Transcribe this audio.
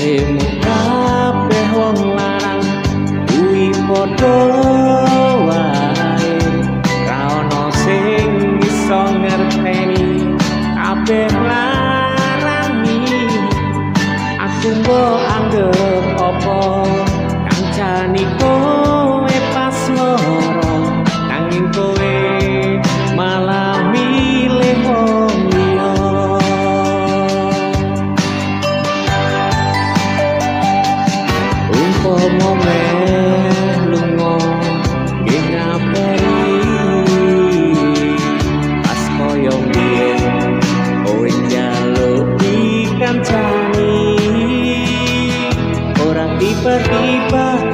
Jaremu kabeh wong lanang kuwi padha wae, ra ono sing iso ngerteni, kabeh nglarani. Aku mbok anggep apa? Kancani kowe pas lara, nanging kowe malah milih wong liya. Umpama meh lunga nggih ngabari, pas kaya mbiyen kowe njaluk dikancani, ora tiba-tiba.